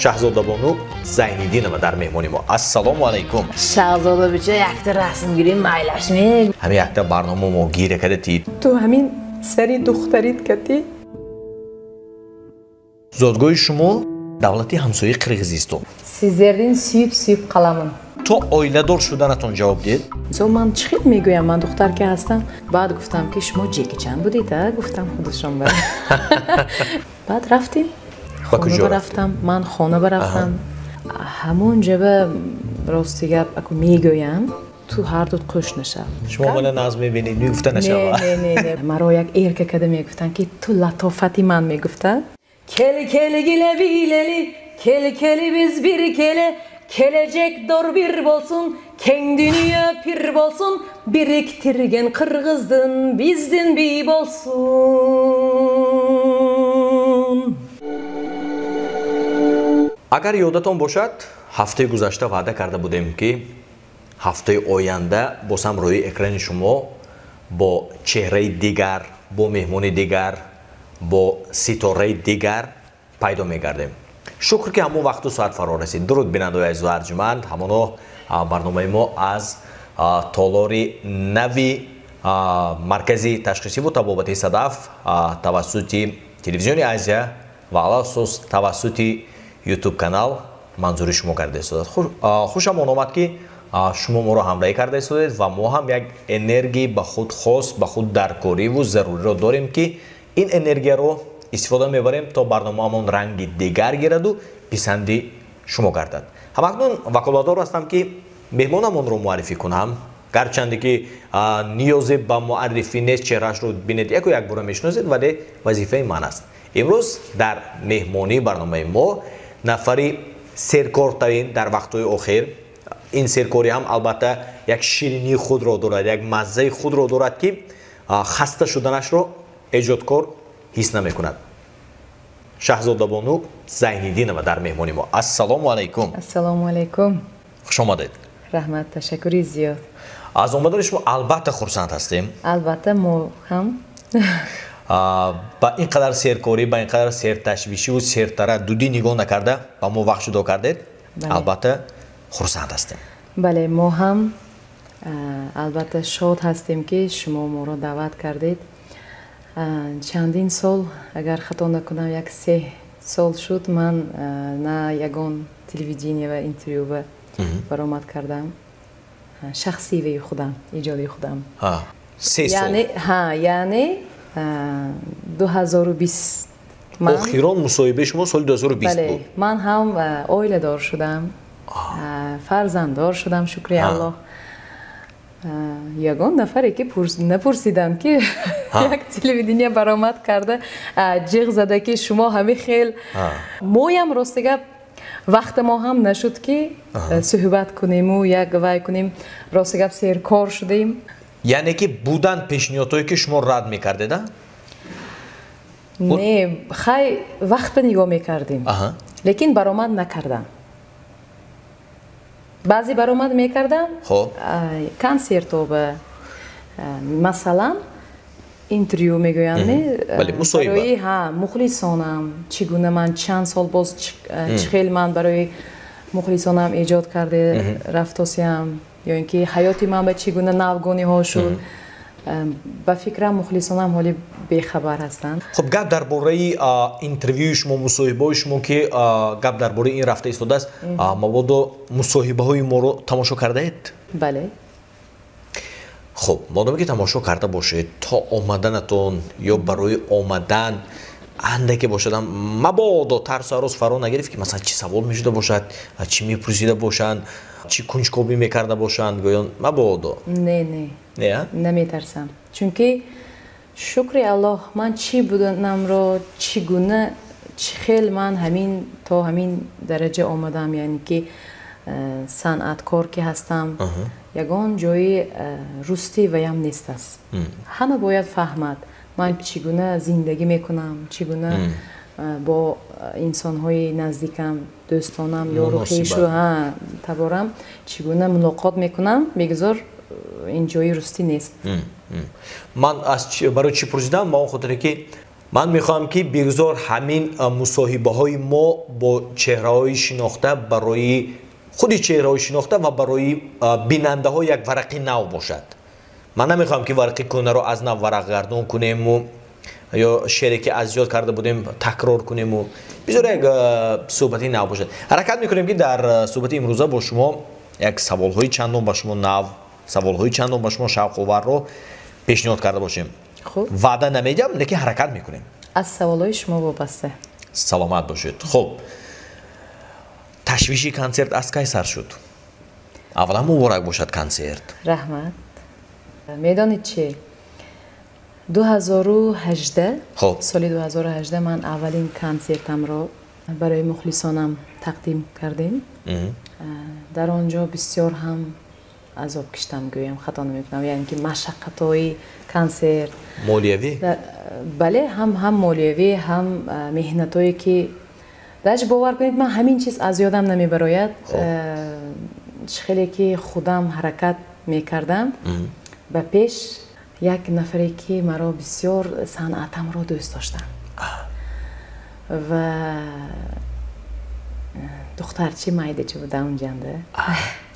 Шаҳзодабону Зайниддинова дар меҳмони мо. Ассалому алайкум. Шаҳзода бича якта расм гирим, майлашме. Ҳамин якта барнома мо гира када тид. Ту ҳамин сари духтарит кати. Зодгоҳи шумо давлати ҳамсояи Қирғизистон. Сиздердин сүйүп сүйүп қаламын. То оиладор шуданатон ҷавоб диҳед. Зо ман чӣ хел мегӯям, ман духтар ки ҳастам. Баъд гуфтам ки шумо ҷекичан будед, а? Гуфтам худашон ба. Баъд рафтем. Ба куҷо рафтам? Ман хона барафтам. Ҳамон ҷаба рости гап аку мегӯям, ту ҳар дут қӯш нашав. Шумо мана наз мебинед, мегуфта нашава. Не, не, не. Маро як эрка када мегуфтанд ки ту латофати ман мегуфтанд. Кели кели гиле билели, кели кели биз бир келе, келечек дор бир болсун, кең дүнүйө пир болсун, бириктирген кыргыздын биздин би болсун. Агар ёдатон бошад, ҳафтаи гузашта ваъда карда будем, ки ҳафтаи оянда боз ҳам рӯи экрани шумо бо чеҳраи дигар, бо меҳмони дигар, бо ситораи дигар пайдо мегардем. Шукр, ки ҳамон вақту соат фаро расид. Дуруд, бинандаои азизу арҷуманд. Ҳамоно барномаи мо аз толори нави маркази ташхисиву табобати «Садаф» тавассути телевизиони Азия ва алахусус тавассути Ютуб канал манзури шумо карда истодад. Хушам он омад, ки шумо моро ҳамроҳӣ карда истодед ва мо ҳам як энергияи ба худ хос, ба худ даркориву заруриро дорем, ки ин энергияро истифода мебарем, то барномаамон ранги дигар гираду писанди шумо гардад. Ҳамакнун ваколатдор ҳастам, ки меҳмонамонро муаррифӣ кунам. Гарчанде ки ниёзе ба муаррифӣ нест, чеҳраашро бинед, яку якбора мешиносед, вале вазифаи ман аст. Имрӯз дар меҳмонии барномаи мо нафари серкортарин дар вақтҳои охир. Ин серкорӣ ҳам албатта як ширинии худро дорад, як маззаи худро дорад, ки хаста шуданашро эҷодкор ҳис намекунад. Шаҳзодабону Зайниддинова дар меҳмони мо. Ассалому алайкум. Ассалому алайкум. Хуш омадед. Раҳмат, ташаккури зиёд. Аз омадани шумо албатта хурсанд ҳастем. Албатта, мо ҳам. Ба ин қадар серкорӣ, ба ин қадар серташвишиву сертараддудӣ нигоҳ накарда, ба мо вақт ҷудо кардед, албатта хурсанд ҳастем. Бале, мо ҳам албатта шод ҳастем, ки шумо моро даъват кардед. Чандин сол, агар хато накунам, як 3 сол шуд, ман на ягон телевидение ва интервю баромад кардам, шахсивии худам, иҷодии худам. 3 сол. Яъне 2020. Охирон мусоҳибаи шумо соли 2020 буд. Ман ҳам оиладор шудам, фарзанддор шудам, шукри Аллоҳ. Ягон нафаре ки напурсидам, ки як телевидения баромад карда, ҷиғ зада, ки шумо ҳами хел. Моям, рости гап, вақта мо ҳам нашуд, ки суҳбат кунему як вай кунем. Рости гап, серкор шудем. Яъне ки буданд пешниҳодҳое, ки шумо рад мекардед, а? Не, хай, вақт ба нигоҳ мекардем, лекин баромад накардам. Баъзе баромад мекардам консертоба, масалан, интервю мегӯянд, барои мухлисонам, чӣ гуна ман чанд сол боз чӣ хел ман барои мухлисонам эҷод карда рафтосиям ё ин ки ҳаёти ман ба чӣ гуна навгониҳо шуд. Ба фикрам, мухлисонам ҳоли бехабар ҳастанд. Хуб, гап дар бораи интервюи шумо, мусоҳибаҳои шумо, ки гап дар бораи ин рафта истодааст, мабодо мусоҳибаҳои моро тамошо кардаед? Бале. Хуб, модоме ки тамошо карда бошед, то омаданатон ё барои омадан андаке бошадам, мабодо тарсу ҳарос фаро нагирифт, ки масалан чӣ савол мешуда бошад, чӣ мепурсида бошанд, чӣ кунҷкобӣ мекарда бошанд, гӯён мабодо? Не, не, наметарсам, чунки, шукри Аллоҳ, ман чӣ буданамро, чӣ гуна, чӣ хел ман ҳамин то ҳамин дараҷа омадам, яъне ки санъаткор ки ҳастам, ягон ҷои рустӣ ваям нест аст. Ҳама бояд фаҳмад, ман чӣ гуна зиндагӣ мекунам, чӣ гуна бо инсонҳои наздикам, дӯстонам, ёру хешу таборам чӣ гуна мулоқот мекунам. Бегузор, ин ҷои рустӣ нест. Ман барои чӣ пурсидам? Ба он хотире, ки Ман мехоҳам, ки бигзор ҳамин мусоҳибаҳои мо бо чеҳраҳои шинохта барои худи чеҳраҳои шинохта ва барои бинандаҳо як варақи нав бошад. Ман намехоҳам, ки варақи кӯҳнаро аз нав варақгардон кунему ё шере, ки аз ёд карда будем, такрор кунему. Бигзор як суҳбати нав бошад. Ҳаракат мекунем, ки дар суҳбати имрӯза бо шумо як саволҳои чандон ба шумо нав, саволҳои чандон ба шумо шавқоварро пешниҳод карда бошем. Ваъда намедиҳам, лекин ҳаракат мекунем. Аз саволҳои шумо вобаста. Саломат бошед. Хуб, ташвиши консерт аз кай сар шуд? Аввалан, муборак бошад консерт. Раҳмат. Медонед чи, 2018, соли 2018 ман аввалин консертамро барои мухлисонам тақдим кардем. Дар он ҷо бисёр ҳам азоб киштам, гӯям, хато намекунам, яъне ки машаққатҳои консерт. Молиявӣ? Бале, ҳам молиявӣ, ҳам меҳнатое, ки даже, бовар кунед, ман ҳамин чиз аз ёдам намебарояд, чӣ хеле ки худам ҳаракат мекардам ба пеш. Як нафаре, ки маро бисёр санъатамро дӯст доштанд ва духтарчи майдачи буда унҷанда,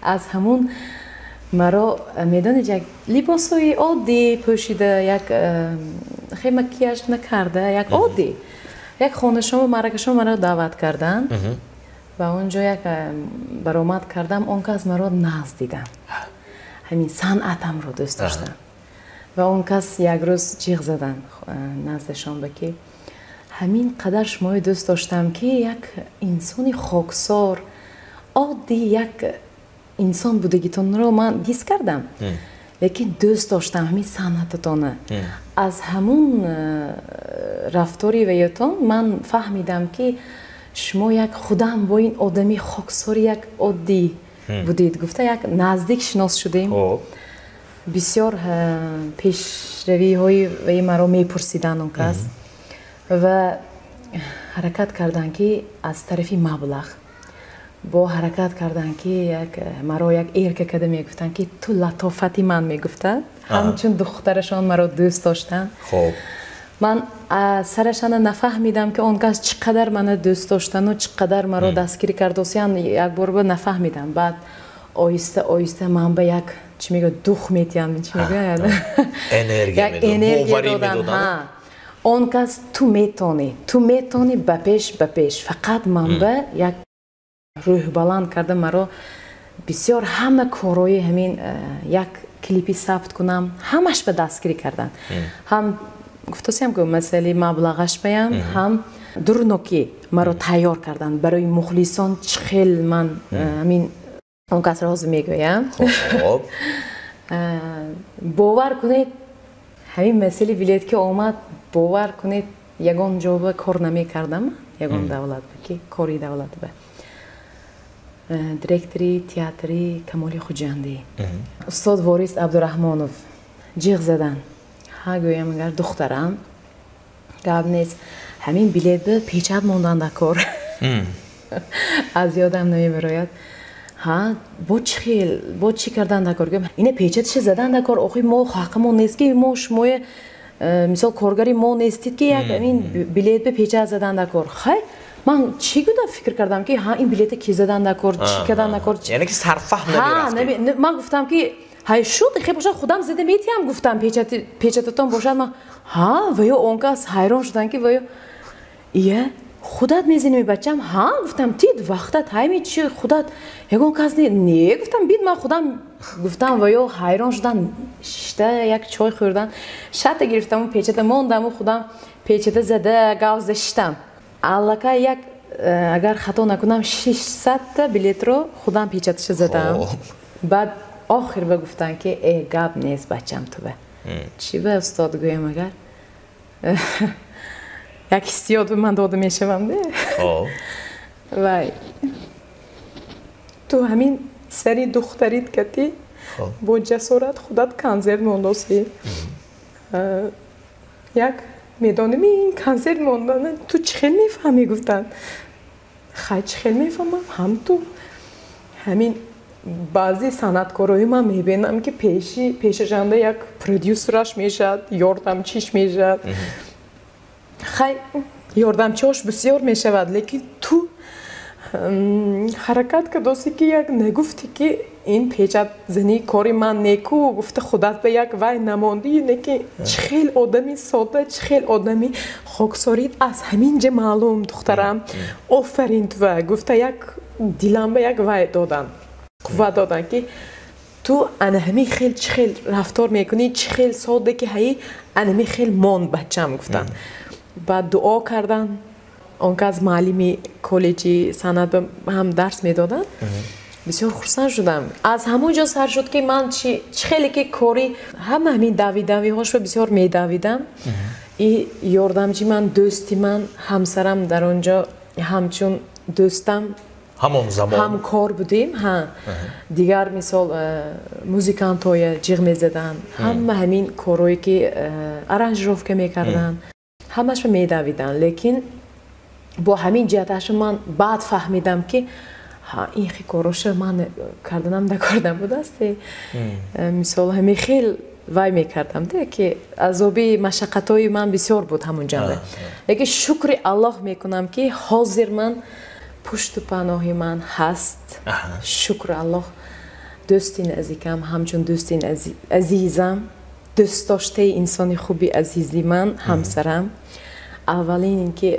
аз ҳамун маро, медонед, як либосҳои оддӣ пӯшида, як хе макияж накарда, як оддӣ, як хонашому маъракашон маро даъват карданд ва он ҷо як баромад кардам. Он кас маро нағз диданд, ҳамин санъатамро дӯст доштанд ва он кас як рӯз ҷиғ заданд наздашон ба, ки ҳамин қадар шуморо дӯст доштам, ки як инсони хоксор, оддӣ, як инсон будагитонро ман ҳис кардам, лекин дӯст доштам ҳамин санъататона. Аз ҳамун рафтори ваётон ман фаҳмидам, ки шумо як худам бо ин одами хоксори, як оддӣ будед, гуфта, як наздик шинос шудем. Бисёр пешравиҳои ваи маро мепурсиданд он кас ва ҳаракат карданд, ки аз тарафи маблағ бо ҳаракат карданд, ки як маро як эрка када мегуфтанд, ки ту латофати ман, мегуфтанд, ҳамчун духтарашон маро дӯст доштанд. Ман сарашана нафаҳмидам, ки он кас чӣ қадар мана дӯст доштану чӣ қадар маро дастгирӣ кардосиян, якборба нафаҳмидам. Баъд оҳиста оҳиста ман ба як, чӣ мегӯяд, дух метиҳанд, чӣ мегӯяд, энергия доданд он кас: «Ту метонӣ, ту метонӣ, ба пеш, ба пеш». Фақат ман ба як рӯҳбаланд карда, маро бисёр ҳама корҳои ҳамин як клипи сабт кунам, ҳамаш ба дастгирӣ карданд. Ҳам гуфтосиям, ки масъалаи маблағаш баям, ҳам дурнокӣ маро тайёр карданд барои мухлисон. Чӣ хел ман ҳамин он касро ҳозир мегӯям. Бовар кунед, ҳамин масъалаи билет ки омад, бовар кунед, ягон ҷо ба кор намекардам, ягон давлат ки кори давлат ба. Директори театри Камоли Хуҷандӣ, устод Ворис Абдураҳмонов, ҷиғ заданд: «Ҳа, гӯям, агар духтарам, гап нест, ҳамин билет ба печат мондан дар кор». Аз ёдам намебарояд. Ҳа, бо чӣ хел, бо чӣ кардан дар кор? Гӯям, ина печатша задан дар кор. Охи мо ҳаққамон нест, ки мо шумоя мисол коргари мо нестид, ки як ҳамин билет ба печат задан дар кор. Хай, ман чӣ гуна фикр кардам, ки ҳа, ин билета ки задан дар кор, чӣ кардан дар кор? Яъне ки сарфаҳм намерафтед. Ман гуфтам, ки ҳай, шуд, хе бошад, худам зада метиҳам, гуфтам, печататон бошад. Ман ҳа, ва ё он кас ҳайрон шуданд, ки ва ё ия, худат мезанӣ, бачам? Ҳа, гуфтам, тид вақтат ҳайми чи, худат, ягон кас не. Не, гуфтам, бид, ман худам, гуфтам. Ва ё ҳайрон шуданд, шишта як чой хӯрдан, шата гирифтаму печата мондаму худам печата зада гав зада шиштам. Аллакай як агар хато накунам, 600-та билетро худам печаташа задам. Баъд охир ба гуфтанд, ки э, гап нест, бачам, ту ба чӣ ба, устод, гӯям, агар як ҳиссиёт ба ман дода мешавам де, вай, ту ҳамин сари духтарит кати бо ҷасорат худат консерт мондосӣ, як медонем ин консерт мондана ту чӣ хел мефаҳмӣ? Гуфтанд. Хай, чӣ хел мефаҳмам? Ҳам ту ҳамин баъзе санъаткорои ман мебинам, ки пеши пешашанда як продюсераш мешавад, ёрдамчиш мешавад. Хай, ёрдамчиҳош бисёр мешавад, лекин ту ҳаракат кардосӣ, ки як нагуфтӣ, ки ин печатзании кори ман неку, гуфта худат ба як вай намондӣ, не ки чӣ хел одами сода, чӣ хел одами хоксорӣ, аз ҳамин ҷа маълум, духтарам, офарин тува, гуфта як дилам ба як вай додан, қувват додан, ки ту ана ҳамин хел чӣ хел рафтор мекунӣ, чӣ хел сода ки ҳаи, ана ҳамин хел мон, бачам, гуфтанд. Баъд дуо кардан. Он кас муаллими коллеҷи санъат ҳам дарс медоданд. Бисёр хурсанд шудам. Аз ҳамон ҷо сар шуд, ки ман чӣ хеле ки кори ҳама ҳамин давидавиҳошро бисёр медавидам. И ёрдамчи ман, дӯсти ман, ҳамсарам дар он ҷо ҳамчун дӯстам ҳамон замон ҳамкор будем. Ҳа, дигар мисол музикантҳоя ҷиғ мезаданд, ҳама ҳамин корҳое ки аранжировка мекарданд, ҳамашро медавиданд. Лекин бо ҳамин ҷиҳаташо ман баъд фаҳмидам, ки ин хел корҳоша ман карданам дар кор набудааст. Мисол, ҳамин хел вай мекардам, де ки азоби машаққатҳои ман бисёр буд ҳамон ҷанба. Лекин шукри Аллоҳ мекунам, ки ҳозир ман пушту паноҳи ман ҳаст, шукр Аллоҳ, дӯсти наздикам, ҳамчун дӯсти азизам, дӯстдоштаи инсони хуби азизи ман, ҳамсарам, аввалин ин ки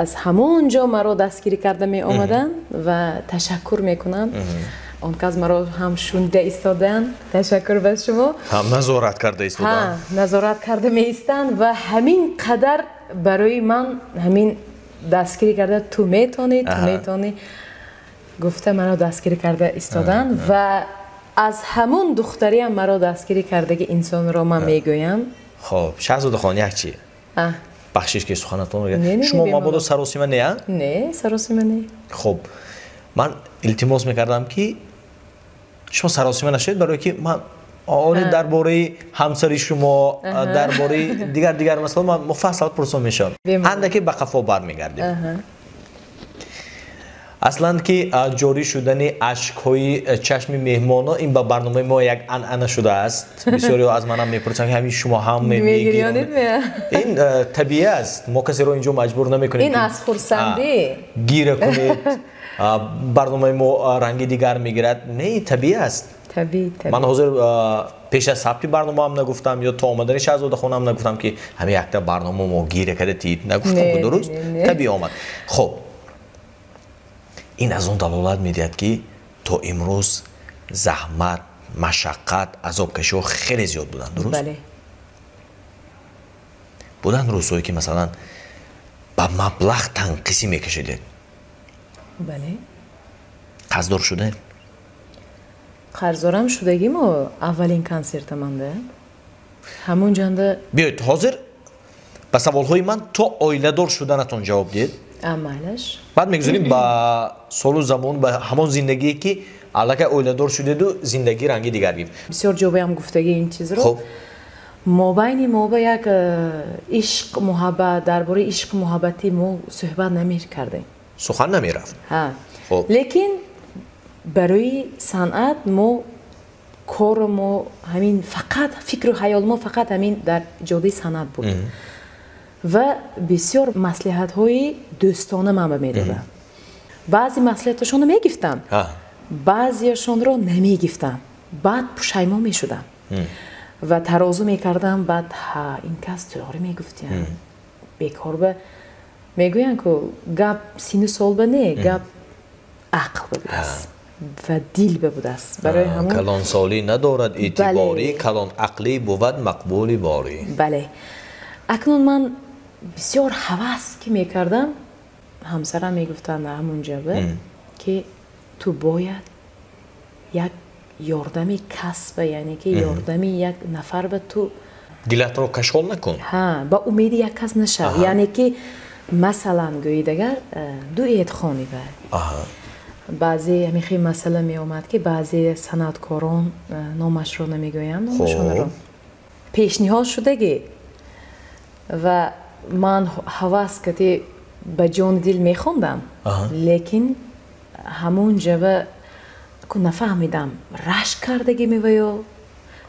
аз ҳамон ҷо маро дастгирӣ карда меомаданд ва ташаккур мекунам. Он кас маро ҳам шунида истоданд, ташаккур ба шумо. Ҳам назорат карда истоданд. Назорат карда меистанд ва ҳамин қадар барои ман ҳамин дастгирӣ карда, ту метавонӣ, ту метавонӣ, гуфта маро дастгирӣ карда истоданд. Ва аз ҳамон духтариам маро дастгирӣ кардаги инсонро ман мегӯям. Хоб, Шаҳзодахон, як чи бахшиш, ки суханатон, шумо мабодо саросима не? Не, саросима не. Хоб, ман илтимос мекардам, ки шумо саросима нашавед, барое ки ман оре дар бораи ҳамсари шумо, дар бораи дигар дигар масъала ман муфассал пурсон мешавам. Андаке ба қафо бармегардем. Аслан ки ҷорӣ шудани ашкҳои чашми меҳмоно ин ба барномаи мо як анъана шудааст. Бисёриҳо аз манам мепурсанд, ки ҳамин шумо ҳам мегирёнед. Ин табиӣ аст, мо касеро инҷо маҷбур намекунем. Ин аз хурсандӣ. Гира кунед, барномаи мо ранги дигар мегирад. Не, табиӣ аст. Ман ҳозир пеш аз сабти барномаам нагуфтам ё то омадани Шаҳзодахонам нагуфтам, ки ҳамин якта барнома мо гира карда тиид, нагуфтам. Дуруст, табиӣ омад. Хоб, ин аз он далолат медиҳад, ки то имрӯз заҳмат, машаққат, азобкашиҳо хеле зиёд буданд, дуруст? Буданд рӯзҳое, ки масалан ба маблағ танқисӣ мекашидед? Бале. Қарздор шудед? Қарздорам шудагимо аввалин консертаманда ҳамон ҷанда. Биёед, ҳозир ба саволҳои ман то оиладор шуданатон ҷавоб диҳед. Майлаш. Баъд мегузорем ба солу замон, ба ҳамон зиндагие, ки аллакай оиладор шудеду зиндагӣ ранги дигар гирифт. Бисёр ҷобаям гуфтаги ин чизро. Мобайни мо ба як ишқ, муҳаббат, дар бораи ишқ муҳаббати мо суҳбат намекардем. Сухан намерафт. Лекин барои санъат мо кору мо ҳамин фақат фикру ҳаёл мо фақат ҳамин дар ҷодаи санъат буд. Ва бисёр маслиҳатҳои дӯстона ман ба медодам. Баъзе маслиҳаташонро мегифтам, баъзеашонро намегифтам, баъд пушаймон мешудам ва тарозу мекардам. Баъд ҳа, ин кас тоғрӣ мегуфтиям, бекор ба мегӯянд ку гап сину сол ба не, гап ақл ба будааст ва дил ба будааст. Барои ҳамон калонсолӣ надорад эътиборӣ, калонақлӣ бувад мақбули борӣ. Бале. Акнун ман бисёр ҳавас ки мекардам, ҳамсарам мегуфтанд ҳамон ҷаба, ки ту бояд як ёрдами касба, яъне ки ёрдами як нафар ба ту дилатро кашол накун. Ҳа, ба умеди як кас нашав. Яъне ки масалан гӯед, агар дуэт хонӣ, ба баъзе ҳамин хел масъала меомад, ки баъзе санъаткорон, номашро намегӯям, номашонро, пешниҳод шудагӣ ва ман ҳавас кати ба ҷони дил мехондам, лекин ҳамон ҷаба ку нафаҳмидам, рашк кардагӣ меваё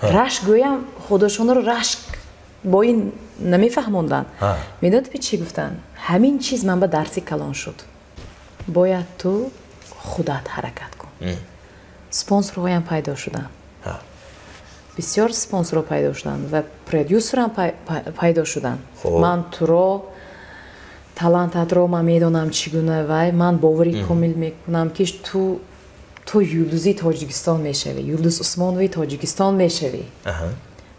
рашк гӯям, худошонро рашк Бо ин намефаҳмонданд. Медонед чӣ гуфтанд? Ҳамин чиз ман ба дарси калон шуд. Бояд ту худат ҳаракат кун. Спонсорҳоям пайдо шуданд. Бисёр спонсорҳо пайдо шуданд ва продюсерам пайдо шуданд. Ман туро, талантатро ман медонам чӣ гуна, вай ман боварӣ комил мекунам, ки ту юлдузи Тоҷикистон мешавӣ, Юлдуз Усмонови Тоҷикистон мешавӣ.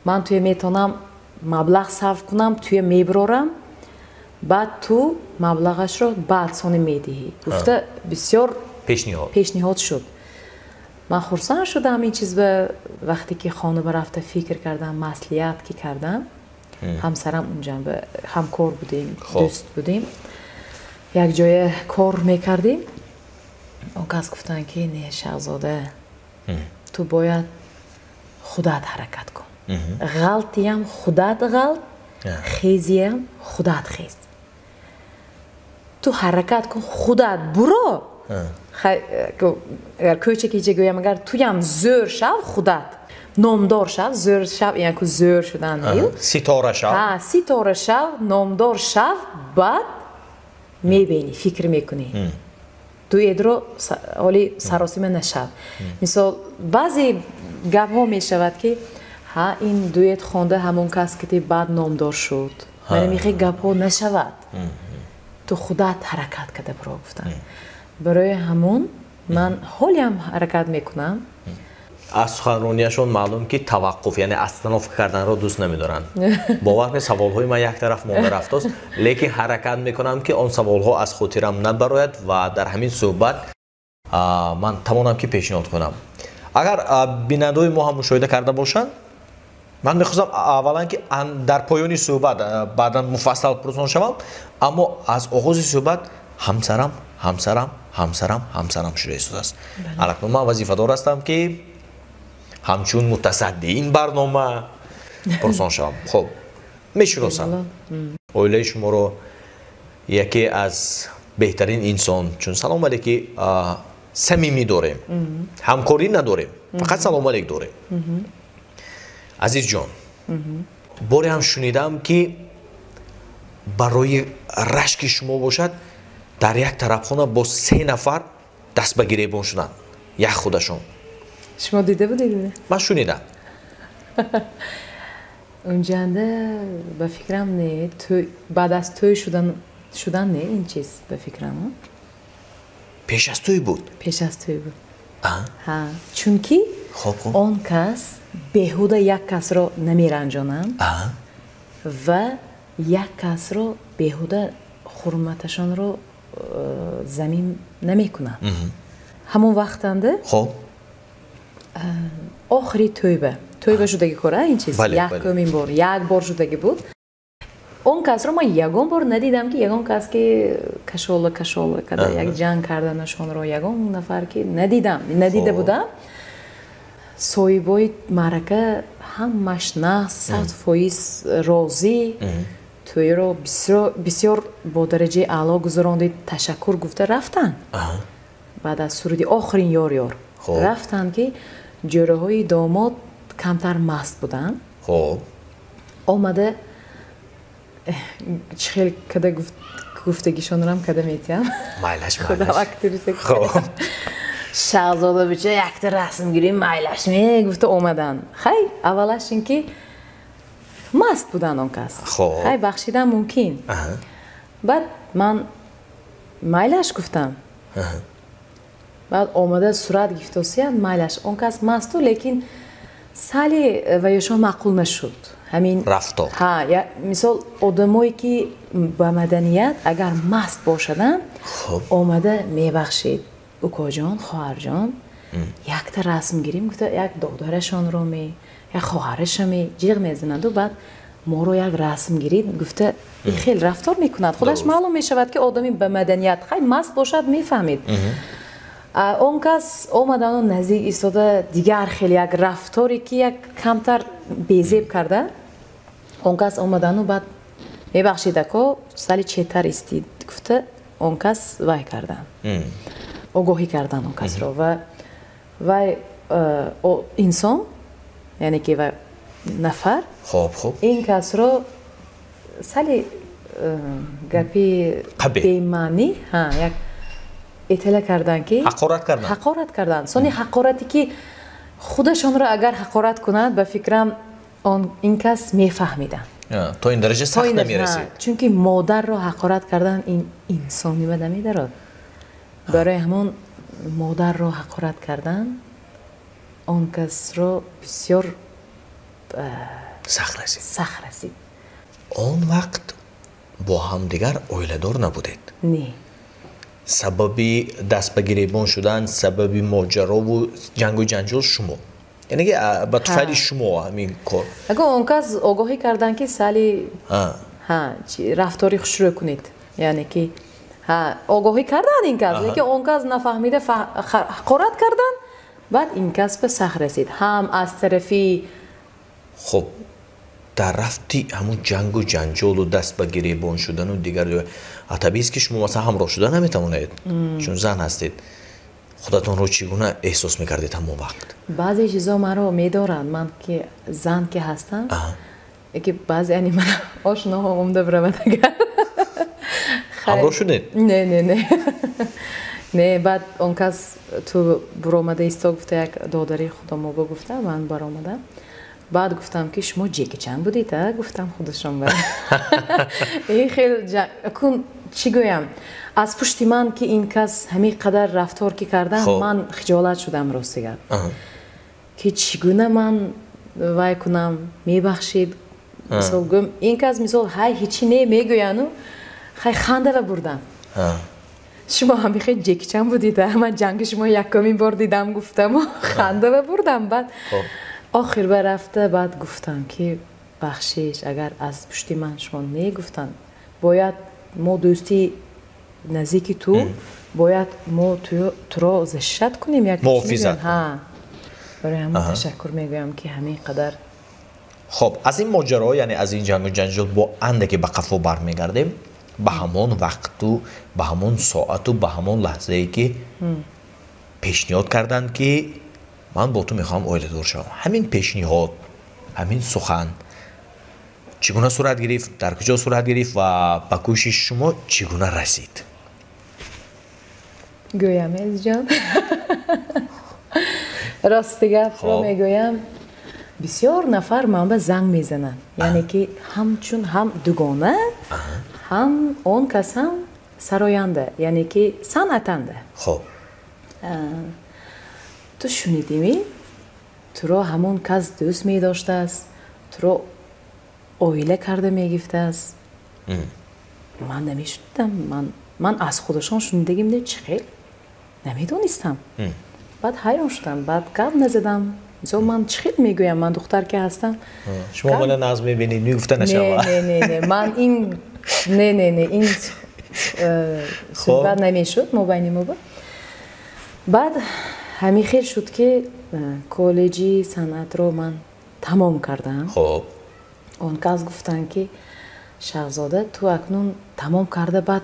Ман туя метавонам маблағ сарф кунам, туя мебарорам, баъд ту маблағашро баъд сони медиҳӣ. Гуфта бисёр пешниҳод шуд. Ман хурсанд шудам ин чиз ба вақте ки хона ба рафта фикр кардам, маслиҳат ки кардам, ҳамсарам унҷа ҳамкор будем, дӯст будем, якҷоя кор мекардем. Он кас гуфтанд, ки не, Шаҳзода, ту бояд худат ҳаракат кун. Ғалтиям худат ғалт, хезиям худат хез. Ту ҳаракат кун, худат буро. Агар кӯчакича гӯям, агар туям зӯр шав, худат номдор шав, зӯр шав, яъне ку зӯр шудан ситора шав. Ҳа, ситора шав, номдор шав, баъд мебинӣ, фикр мекунӣ. Дуэдро ҳоли саросима нашав. Мисол, баъзе гапҳо мешавад, ки ҳа, ин дуэт хонда ҳамон кас ки баъд номдор шуд. Мана мехе гапҳо нашавад. Ту худат ҳаракат карда биро, гуфтанд. Барои ҳамон ман ҳолиам ҳаракат мекунам. Аз суханронияшон маълум, ки таваққуф, яъне остановка карданро дӯст намедоранд. Бовар кунед, саволҳои ман як тараф монда рафтост, лекин ҳаракат мекунам, ки он саволҳо аз хотирам набарояд ва дар ҳамин суҳбат ман тавонам, ки пешниҳод кунам. Агар бинандаҳои мо ҳам мушоҳида карда бошанд, ман мехостам аввалан, ки дар поёни суҳбат баъдан муфассал пурсон шавам, аммо аз оғози суҳбат ҳамсарам, ҳамсарам, ҳамсарам, ҳамсарам шуда истодааст. Алакнун ман вазифадор ҳастам, ки ҳамчун мутасаддии ин барнома пурсон шавам. Хуб, мешиносам оилаи шуморо, яке аз беҳтарин инсон, чун салом алейки самимӣ дорем, ҳамкорӣ надорем, фақат салом алейк дорем. Азизҷон, боре ҳам шунидам, ки барои рашки шумо бошад, дар як тарабхона бо се нафар даст ба гиребон шуданд, як худашон. Шумо дида будед? Ман шунидам. Унҷанда ба фикрам не, баъд аз тӯй шудан не ин чиз, ба фикрам. Пеш аз тӯй буд? Пеш аз тӯй буд. Ҳа, чунки он кас беҳуда як касро намеранҷонанд ва як касро беҳуда ҳурматашонро замин намекунанд. Ҳамон вақтанда охири тӯйба шудаги кора ин чиз, якумин бор, як бор шудаги буд. Он касро ман ягон бор надидам, ки ягон кас ки кашола кашола када як ҷанг карданашонро ягон нафар ки надидам, надида будам. Соҳибои маърака ҳамаш на 100% розӣ, тӯйро бисёр бо дараҷаи аъло гузарондид, ташаккур гуфта рафтанд. Баъд аз суруди охирин ёр ёр рафтанд, ки ҷӯраҳои домод камтар маст буданд. Омада чӣ хел када гуфтагишонрам када метиҳам. Майлаш. Худам актриса. Шаҳзода бича якта расм гирим, майлаш ме, гуфта омаданд. Хай, аввалаш ин ки маст буданд он кас. Хай, бахшидан мумкин. Баъд ман майлаш гуфтам. Баъд омада сурат гифтосиянд, майлаш. Он кас масту, лекин сали ваёшон маъқул нашуд. Ҳамин рафтор. Ҳа, мисол, одамое ки ба маданият агар маст бошаданд, омада мебахшед, укоҷон, хоҳарҷон, якта расм гирим, гуфта як додарашонро ме, як хоҳараша ме ҷиғ мезананду, баъд моро як расм гирид, гуфта хел рафтор мекунад. Худаш маълум мешавад, ки одами ба маданият, хай, маст бошад, мефаҳмед. Он кас омадану наздик истода дигар хел як рафторе ки як камтар безеб карда. Он кас омадану баъд мебахшид, ако, сали четар истид, гуфта он кас вай кардан, огоҳӣ кардан он касро. Ва вай инсон, яъне ки вай нафар хоб хоб ин касро сали гапи бемаънӣ як эътила карданд ки ҳақорат карданд. Ҳақорат карданд. Сони ҳақорате ки худашонро агар ҳақорат кунад, ба фикрам он ин кас мефаҳмиданд. То ин дараҷа сахт намерасид. Чунки модарро ҳақорат кардан ин инсони ба намедарод. Барои ҳамон модарро ҳақорат кардан он касро бисёр сахт расид. Сахт расид. Он вақт бо ҳамдигар оиладор набудед? Не. Сабаби даст ба гиребон шудан, сабаби моҷарову ҷангу ҷанҷол шумо, яъне ки ба туфайли шумо ҳамин кор. Аго он кас огоҳӣ карданд ки сали рафтори хушрӯ кунед, яъне ки огоҳӣ карданд ин кас, лекин он кас нафаҳмида ҳақорат карданд, баъд ин кас ба сахт расид ҳам аз тарафи. Хуб, дар рафти ҳамун ҷангу ҷанҷолу даст ба гиребон шудану дигар табиист ки шумо масалан ҳамроҳ шуда наметавонед, чун зан ҳастед. Худатонро чӣ гуна эҳсос мекардед ҳамон вақт? Баъзе чизо маро медоранд, ман ки зан ки ҳастам, ки баъзе яъне ман ошноҳо омда биравад агар. Ҳамроҳ шудед? Не, не, не. Не, баъд он кас ту буромада исто гуфта, як додари худомо ба гуфта, ман баромадам. Баъд гуфтам ки шумо ҷекичан будед, а? Гуфтам худашон ба. Ин хел кун чӣ гӯям? Аз пушти ман ки ин кас ҳамин қадар рафтор ки кардам, ман хиҷолат шудам рости гап. Ки чӣ гуна ман вай кунам, мебахшед. Мисол гӯям, ин кас мисол ҳай ҳичи не мегӯяну хай хандава бурдам. Шумо ҳамин хел ҷекичан будед, а? Ман ҷанги шумо якумин бор дидам гуфтаму хандава бурдам. Баъд охир ба рафта баъд гуфтам ки бахшиш, агар аз пушти ман шумо негуфтанд, бояд мо дӯсти наздики ту, бояд мо туро защищат кунем, як муҳофизат. Барои ҳамон ташаккур мегӯям ки ҳамин қадар. Хоб, аз ин моҷаро, яъне аз ин ҷангу ҷанҷол бо андаке ба қафо бармегардем, ба ҳамон вақту ба ҳамон соату ба ҳамон лаҳзае ки пешниҳод карданд ки ман бо ту мехоҳам оиладор шавам. Ҳамин пешниҳод, ҳамин сухан чӣ гуна сурат гирифт, дар куҷо сурат гирифт ва ба гӯши шумо чӣ гуна расид? Гӯям, азизҷон. Рости гапро мегӯям, бисёр нафар ман ба занг мезананд, яъне ки ҳамчун ҳам дугона, ҳам он кас ҳам сароянда, яъне ки санъатанда. Хоб, ту шунидимӣ, туро ҳамон кас дӯст медоштааст, туро оила карда мегифтааст. Ман намешунидам, ман аз худашон шунидагим не, чӣ хел намедонистам. Баъд ҳайрон шудам, баъд гап назадам. Мисол ман чӣ хел мегӯям, ман духтар ки ҳастам. Шумо мана нағз мебинед, мегуфта нашава. Не, не, не, ман ин не, не, не, ин суҳбат намешуд мобайни мо. Баъд ҳамин хел шуд ки коллеҷи санъатро ман тамом кардам. Хоб, он кас гуфтанд ки Шаҳзода, ту акнун тамом карда, баъд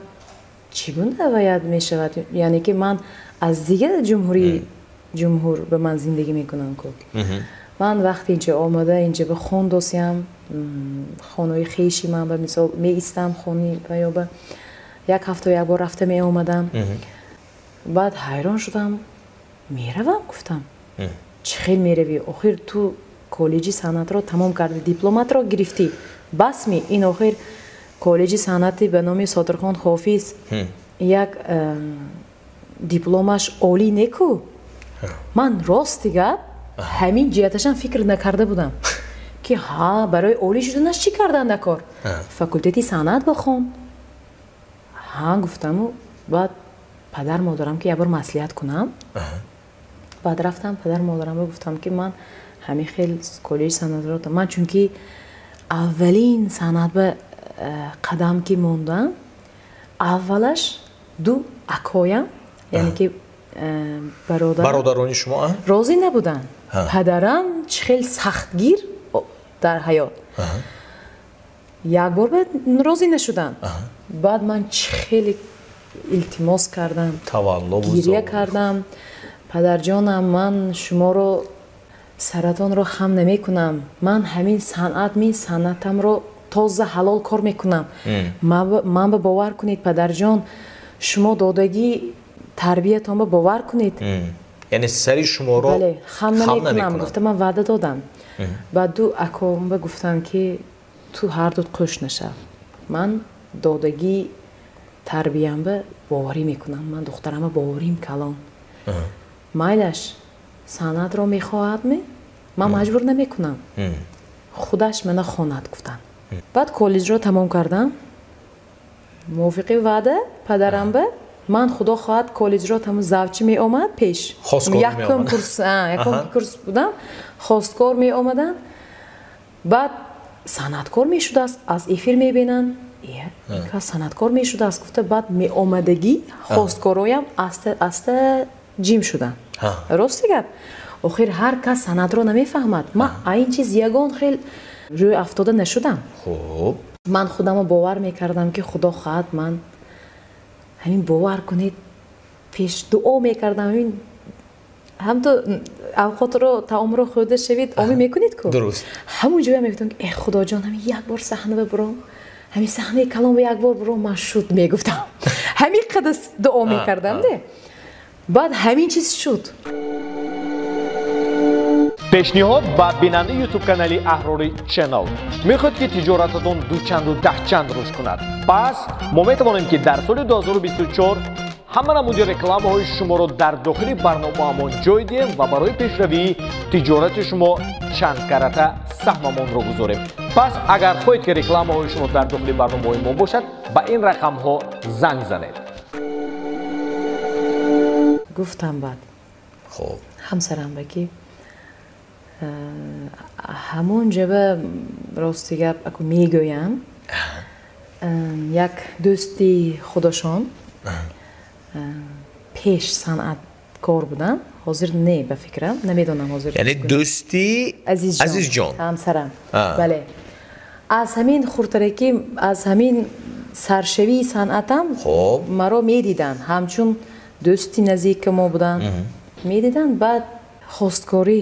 чӣ гуна бояд мешавад? Яъне ки ман аз дигар ҷумҳур ба ман зиндагӣ мекунам ку. Ман вақте инҷа омада, инҷа ба хон досиям, хонаи хеши ман ба мисол меистам, хони ва ё ба як ҳафта як бор рафта меомадам. Баъд ҳайрон шудам, меравам гуфтам. Чӣ хел меравӣ? Охир ту коллеҷи санъатро тамом кардӣ, дипломатро гирифтӣ. Басми ин охир коллеҷи санъати ба номи Содирхон Ҳофиз як дипломаш олӣ неку. Ман рости гап ҳамин ҷиҳаташам фикр накарда будам ки ҳа барои олӣ шуданаш чӣ кардан дар кор? Факултети санъат бихон. Ҳа гуфтаму баъд падар модарам ки як бор маслиҳат кунам. Баъд рафтам падар модарамро гуфтам ки ман ҳамин хел коллеҷи санъатро, ман чунки аввалин санъат ба қадам ки мондам, аввалаш ду акоям, яъне ки бародарони шумо розӣ набуданд. Падарам чӣ хел сахтгир дар ҳаёт, як бор розӣ нашуданд. Баъд ман чӣ хеле илтимос кардам, гиря кардам, падарҷонам, ман шуморо Саратонро хам намекунам. Ман ҳамин санъат, мин санъатамро тоза ҳалол кор мекунам. Ман ба бовар кунед, падарҷон, шумо додагӣ тарбиятон ба бовар кунед. Яъне сари шуморо бале, хам намекунам, гуфта ман ваъда додам. Баъд ду акомба гуфтам ки ту ҳар дут қӯш нашав. Ман додагӣ тарбиямба боварӣ мекунам. Ман духтарама боварим калон. Майлаш санъатро мехоҳад-ми? Ман маҷбур намекунам. Худаш мана хонад, гуфтам. Баъд коллеҷро тамом кардам. Мувофиқи ваъда падарамба ман худо хоҳад коллеҷро тамом завчи меомад пеш. Якум курс, якум курс будам, хосткор меомаданд. Баъд санъаткор мешудааст, аз эфир мебинанд. Ин кас санъаткор мешудааст, гуфта баъд меомадагӣ хосткороям аста аста ҷим шуданд. Рости гап, охир ҳар кас санъатро намефаҳмад. Ман ин чиз ягон хел рӯй афтода нашудам. Хуб, ман худамо бовар мекардам ки худо хоҳад ман ҳамин бовар кунед пеш дуо мекардам. Ҳамин ҳамту авқотро таомро хӯрда шавед, омӣ мекунед ку? Дуруст. Ҳамон ҷоя мегуфтам ки э худоҷон, ҳамин як бор саҳна бибуром, ҳамин саҳнаи калон як бор буром, ман шуд мегуфтам. Ҳамин қадар дуо мекардам де. Баъд ҳамин чиз шуд. Пешниҳод ба бинандаи ютуб канали Аҳрори Channel. Мехоҳед ки тиҷорататон дучанду даҳчанд рушд кунад? Пас мо метавонем ки дар соли 2024 ҳама намуди рекламаҳои шуморо дар дохили барномаамон ҷой диҳем ва барои пешравии тиҷорати шумо чанд карата саҳмамонро гузорем. Пас агар хоҳед ки рекламаҳои шумо дар дохили барномаҳои мо бошад, ба ин рақамҳо занг занед. Гуфтам баъд хуб ҳамсарам ба ки ҳамон ҷаба рости гап аку мегӯям, як дӯсти худашон пеш санъаткор буданд, ҳозир не, ба фикрам намедонам ҳозир. Яъне дӯсти Азизҷон ҳамсарам, бале, аз ҳамин хурдтаракӣ, аз ҳамин саршавии санъатам маро медиданд, ҳамчун дӯсти наздики мо буданд, медиданд. Баъд хосткорӣ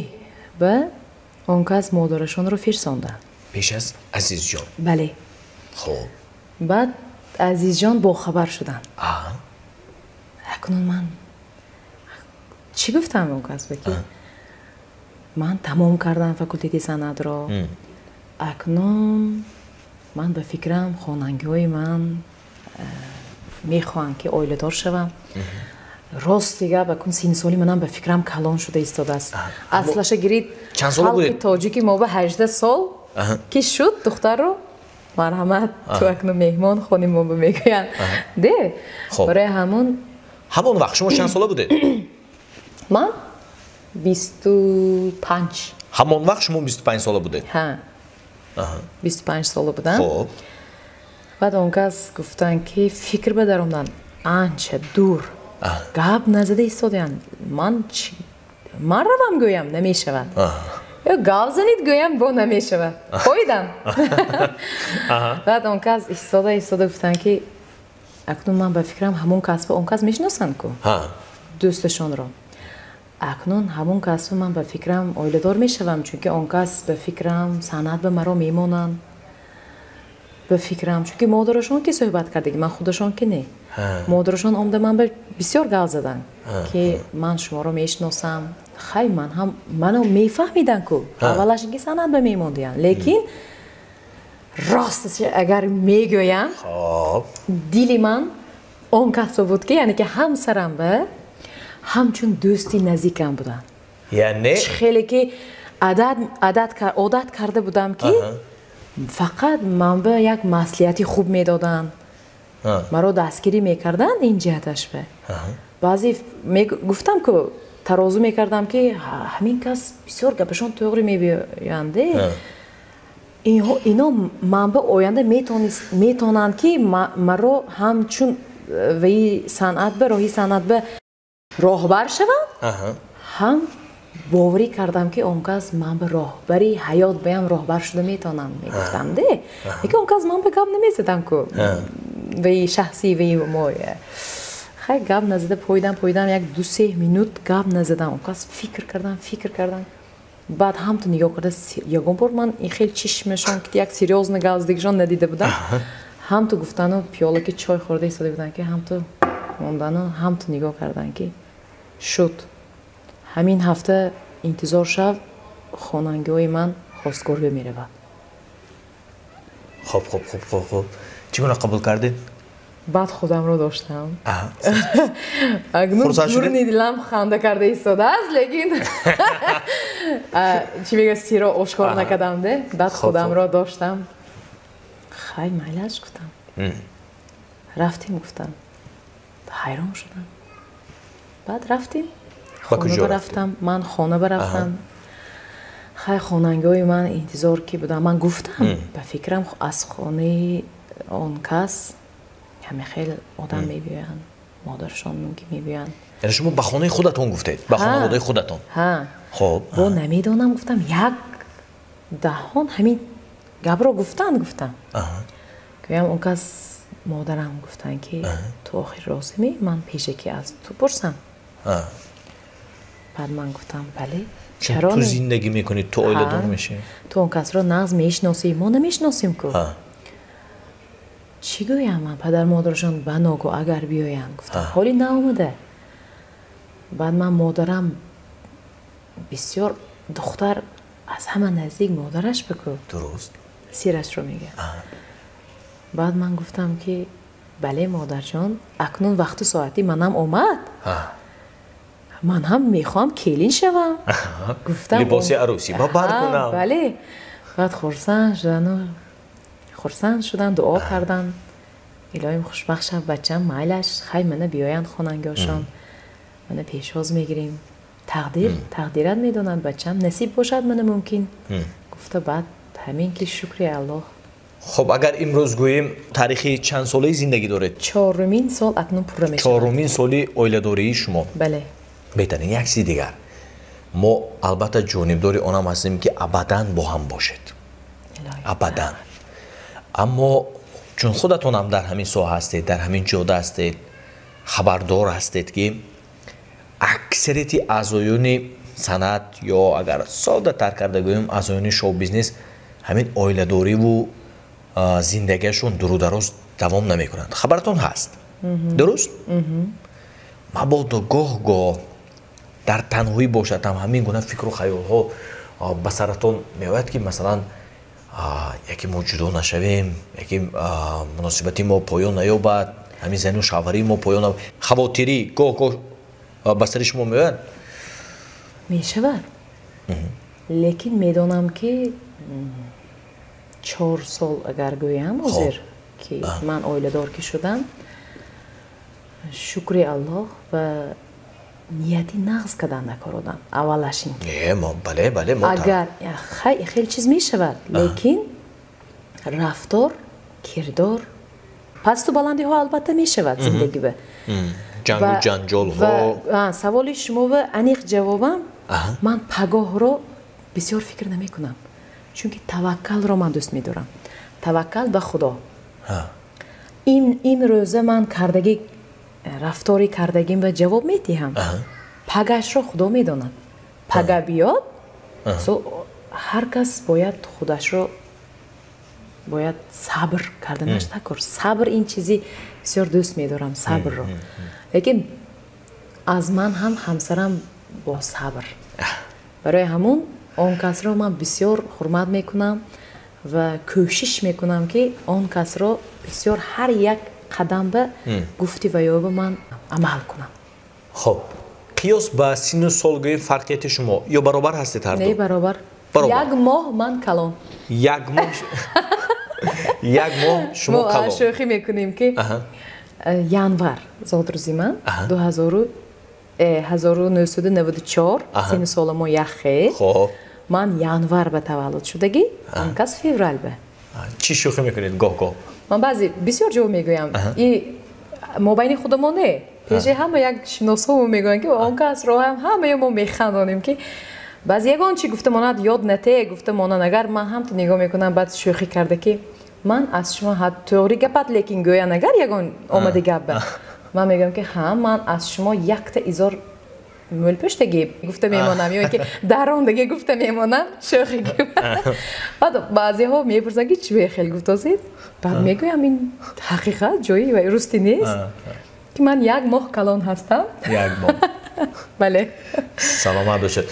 ба он кас модарашонро фирсонданд. Пеш аз Азизҷон? Бале. Хуб, баъд Азизҷон бохабар шуданд. Акнун ман чӣ гуфтам он кас ба ки ман тамом кардам факултети санъатро, акнун ман ба фикрам хонангиҳои ман мехоҳанд ки оиладор шавам. Рости гап, акун синнусоли манам ба фикрам калон шуда истодааст. Аслаша гирид, халқи тоҷики мо ба 18 сол ки шуд духтарро марҳамат ту акнун меҳмон хони мо ба мегӯянд. Де, барои ҳамон ҳамон вақт шумо чанд сола будед? Ман 25. Ҳамон вақт шумо 25 сола будед? Ҳа, 25 сола будам. Хуб, баъд он кас гуфтанд ки фикр ба даромаданд, анча дур гап назада истодаянд. Ман ман равам гӯям намешавад, ё гап занед гӯям бо намешавад, қоидам. Баъд он кас истода истода гуфтанд ки акнун ман ба фикрам ҳамон касба он кас мешиносанд ку дӯсташонро, акнун ҳамон касба ман ба фикрам оиладор мешавам, чунки он кас ба фикрам санъат ба маро мемонанд, ба фикрам, чунки модарашон ки суҳбат кардаги, ман худашон ки не, модарашон омда ман ба бисёр гап заданд ки ман шуморо мешиносам. Хай, ман ҳам мано мефаҳмиданд ку аввалаш ки санъат ба мемондиянд, лекин рост агар мегӯям дили ман он касо буд ки яъне ки ҳамсарам ба ҳамчун дӯсти наздикам буданд. Яъне хеле ки одат карда будам ки фақат ман ба як маслиҳати хуб медоданд, маро дастгирӣ мекарданд ин ҷиҳаташ ба. Баъзе гуфтам ку тарозу мекардам ки ҳамин кас бисёр гапашон тоғри мебиёянд, ино ман ба оянда метавонанд ки маро ҳамчун ваи санъат ба роҳи санъат ба роҳбар шаванд, ҳам боварӣ кардам ки он кас ман ба роҳбари ҳаёт баям роҳбар шуда метавонам мегуфтам де. Лекин он кас ман ба гап намезадам ку ваи шахси ваи мо. Хай, гап назада пойдам, пойдам, як ду се минут гап назадам. Он кас фикр кардам, фикр кардам, Баъд ҳамту нигоҳ карда, ягон бор ман ин хел чишмашон ки як серьёзно газдигишон надида будам. Ҳамту гуфтану пиёла ки чой хӯрда истода буданд, ки ҳамту мондану ҳамту нигоҳ карданд, ки шуд. Ҳамин ҳафта интизор шав, хонангиҳои ман хостгорӣ меравад. Хоб, хоб, хоб, хоб, хоб. Чӣ гуна қабул кардед? Баъд худамро доштам. Акнун дурни дилам ханда карда истодааст, лекин чӣ мегӯяд, сирро ошкор накардам де. Баъд худамро доштам. Хай, майлаш, гуфтам. Рафтем, гуфтам. Ҳайрон шудам. Баъд рафтем. Хона рафтам, ман хона барафтам. Хай, хонангиҳои ман интизор ки будам. Ман гуфтам, ба фикрам, аз хонаи он кас ҳаме хел одам мебиёянд, модаршон мумкин мебиёянд. Яъне шумо ба хонаи худатон гуфтед, ба хонаводаи худатон? Ҳа. Хоб. Бо намедонам, гуфтам, як даҳон ҳамин гапро гуфтанд, гуфтам. Гӯям, он кас модарам гуфтанд, ки ту охир розимӣ, ман пешакӣ аз ту пурсам. Баъд ман гуфтам, бале. Чун ту зиндагӣ мекунӣ, ту оиладор мешавӣ. Ту он касро нағз мешиносӣ, мо намешиносем ку. Чӣ гӯям ман, падар модарашон ба ногоҳ агар биёянд, гуфтам, ҳоли наомада. Баъд ман модарам бисёр, духтар аз ҳама наздик модараш бикӯ. Дуруст. Сирашро мегӯяд. Баъд ман гуфтам, ки бале, модарҷон, акнун вақту соати манам омад. Ман ҳам мехоҳам келин шавам. Гуфтам, либоси арӯсӣ ба бар кунам. Бале. Баъд хурсанд шудану хурсанд шуданд, дуо карданд. Илоҳим, хушбахт шав, бачам, майлаш, хай, мана биёянд хонангиҳошон. Мана пешвоз мегирем. Тақдир, тақдират медонад, бачам, насиб бошад, мана мумкин. Гуфта, баъд ҳамин ки, шукри Аллоҳ. Хоб, агар имрӯз гӯем, таърихи чанд солаи зиндагӣ доред? Чорумин сол акнун пурра мешавад. Чорумин соли оиладории шумо. Бале. Беҳтарин. Як чизи дигар, мо албатта ҷонибдори онам ҳастем, ки абадан бо ҳам бошед, абадан. Аммо чун худатонам дар ҳамин соҳа ҳастед, дар ҳамин ҷода ҳастед, хабардор ҳастед, ки аксарияти аъзоёни санъат ё агар соддатар карда гӯем, аъзоёни шоу-бизнес ҳамин оиладориву зиндагиашон дурудароз давом намекунанд. Хабаратон ҳаст, дуруст? Мабодо гоҳ-гоҳ дар танҳоӣ бошад ҳам ҳамин гуна фикру хаёлҳо ба саратон меояд, ки масалан, яке мо ҷудо нашавем, яке муносибати мо поён наёбад, ҳамин зану шавҳарии мо поён, хавотирӣ гоҳ-гоҳ ба сари шумо меояд? Мешавад, лекин медонам, ки 4 сол агар гӯям, ҳозир ки ман оиладор ки шудам, шукри Аллоҳ, ва нияти нағз кардан накор одам аввалаш ин. Не, бале, бале. Агар хай хеле чиз мешавад, лекин рафтор, кирдор, пасту баландиҳо албатта мешавад зиндагӣ ба. Ҷангу ҷанҷолҳо. Саволи шумо ба аниқ ҷавобам: ман пагоҳро бисёр фикр намекунам, чунки таваккалро ман дӯст медорам, таваккал ба Худо. Имрӯза ман кардагӣ, рафтори кардагим ба ҷавоб медиҳам, пагашро Худо медонад. Пага биёд, ҳар кас бояд худашро бояд сабр карданаш такор. Сабр ин чизи бисёр дӯст медорам, сабрро. Лекин аз ман ҳам ҳамсарам бо сабр. Барои ҳамун он касро ман бисёр ҳурмат мекунам ва кӯшиш мекунам, ки он касро бисёр ҳар як қадам ба гуфти ваёба ман амал кунам. Хоб, қиёс ба синну сол гӯем, фарқияти шумо ё баробар ҳастед ҳарду? Не, баробар. Як моҳ ман калон. Як моҳ, як моҳ шумо калон. Шӯхӣ мекунем, ки январ зодрӯзи ман, дуҳазору 1994, синну сола мо яхе. Ман январ ба таваллуд шудагӣ, он кас феврал ба. Чӣ шӯхӣ мекунед гоҳ гоҳ? Ман баъзе бисёр ҷо мегӯям, и мобайни худамо не, пеши ҳама як шиносҳомо мегӯям, ки он касро ҳам ҳамаи мо механдонем, ки баъзе ягон чи гуфта монад, ёд нате гуфта монад, агар ман ҳам ту нигоҳ мекунам, баъд шӯхӣ карда, ки ман аз шумо тоғри гапат, лекин гӯян агар ягон омади гап ба ман мегӯям, ки ҳа, ман аз шумо якта изор мӯлпӯштаги гуфта мемонам ё ки дарондагӣ гуфта мемонам, шӯхӣ. Баъд баъзеҳо мепурсанд, ки чӣ бехел гуфтосед? Баъд мегӯям, ин ҳақиқат, ҷои русти нест, ки ман як моҳ калон ҳастам. Як моҳ. Бале. Саломат бошед.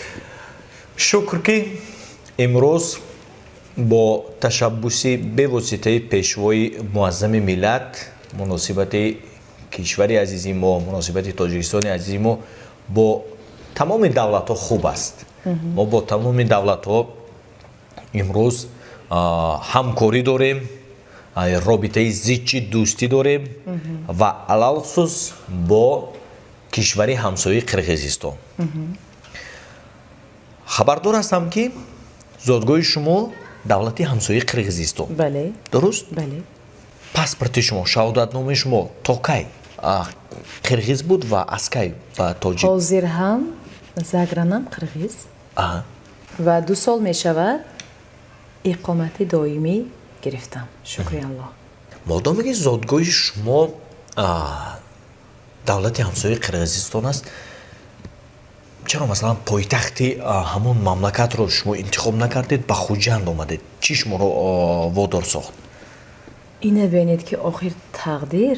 Шукр, ки имрӯз бо ташаббуси бевоситаи Пешвои Муаззами миллат муносибати кишвари азизи мо, муносибати Тоҷикистони азизи мо бо тамоми давлатҳо хуб аст. Мо бо тамоми давлатҳо имрӯз ҳамкорӣ дорем, робитаи зичи дӯстӣ дорем ва алалхусус бо кишвари ҳамсояи Қирғизистон. Хабардор ҳастам, ки зодгоҳи шумо давлати ҳамсояи Қирғизистон. Бале. Дуруст? Бале. Паспорти шумо, шаҳодатномаи шумо то кай қирғиз буд ва аз кай ба тоҷик? Ҳозир ҳам загранам қирғиз ва 2 сол мешавад, иқомати доимӣ гирифтам, шукри Аллоҳ. Модоме ки зодгоҳи шумо давлати ҳамсояи Қирғизистон аст, чаро, масалан, пойтахти ҳамон мамлакатро шумо интихоб накардед, ба Хуҷанд омадед? Чӣ шуморо водор сохт? Ина бинед, ки охир тақдир,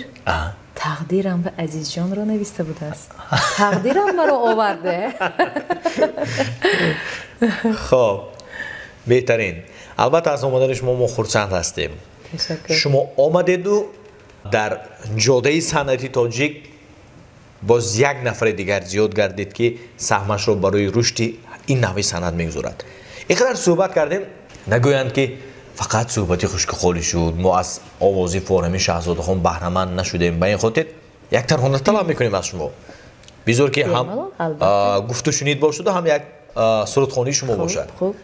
тақдирам ба Азизҷонро нависта будааст, тақдирам маро оварде. Хоб, беҳтарин. Албатта, аз омадани шумо мо хурсанд ҳастем. Шумо омадеду дар ҷодаи санъати тоҷик боз як нафари дигар зиёд гардид, ки саҳмашро барои рушди ин навъи санъат мегузорад. Ин қадар суҳбат кардем, нагӯянд, ки фақат суҳбати хушку холӣ шуд, мо аз овози форами Шаҳзодахон баҳраманд нашудем. Ба ин хотир як тарона талаб мекунем аз шумо. Бизор, ки ҳам гуфту шунид бошаду, ҳам як сурудхонии шумо бошад. Хуб,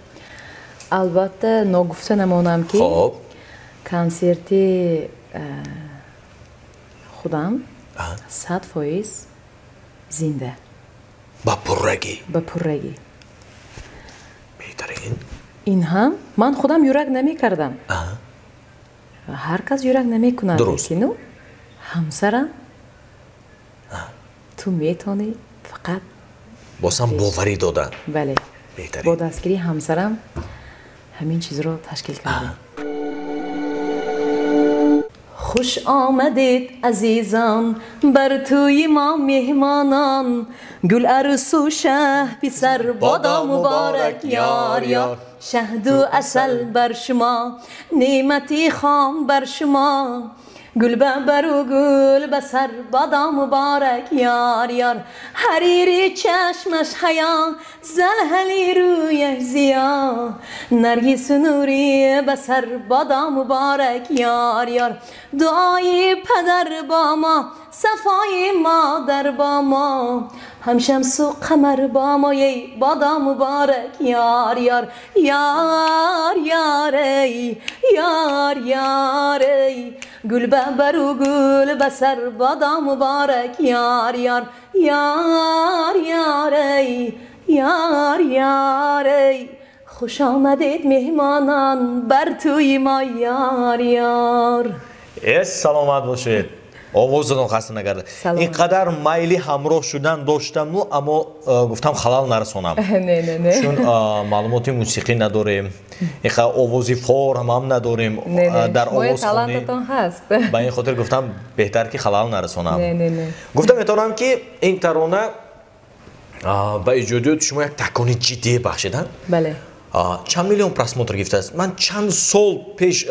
албатта, ногуфта намонам, ки консерти худам 100% зинда. Ба пуррагӣ? Ба пуррагӣ. Беҳтарин. Ин ҳам ман худам юрак намекардам, ҳар кас юрак намекунад. Лекину ҳамсарам: «Ту метавонӣ, фақат...» Боз ҳам боварӣ додан. Бале, бо дастгирии ҳамсарам ҳамин чизро ташкил кардем. Хуш омадед, азизон, бар тӯи мо меҳмонон, гул арӯсу шаҳ писар бодо муборак, ёр ёр. Шаҳду асал бар шумо, неъмати хом бар шумо, гул ба бару гул ба сар бодо муборак, ёр ёр. Ҳарири чашмаш ҳаё, залҳали рӯяш зиё, наргису нури ба сар бодо муборак, ёр ёр. Дуои падар бо мо, сафои модар бо мо, ҳам шамсу қамар бо мо, ей бодо муборак, ёр ёр. Ёр ёр эй, ёр ёр эй, гул ба бару гул ба сар бодо муборак, ёр ёр. Ёр ёр эй, ёр ёр эй, хуш омадед, меҳмонон, бар тӯи мо, ёр ёр. Эс, саломат бошед, овозатон хаста нагардад. Ин қадар майли ҳамроҳ шудан доштаму, аммо гуфтам, халал нарасонам, чун маълумоти мусиқӣ надорем, ин қадар овози форам ҳам надорем дар овозхонӣ. Ба ин хотир гуфтам, беҳтар ки халал нарасонам. Гуфта метавонам, ки ин тарона ба иҷодиёти шумо як такони ҷиддие бахшидан. Бале. Чанд миллион просмотр гирифтааст? Ман чанд сол пеш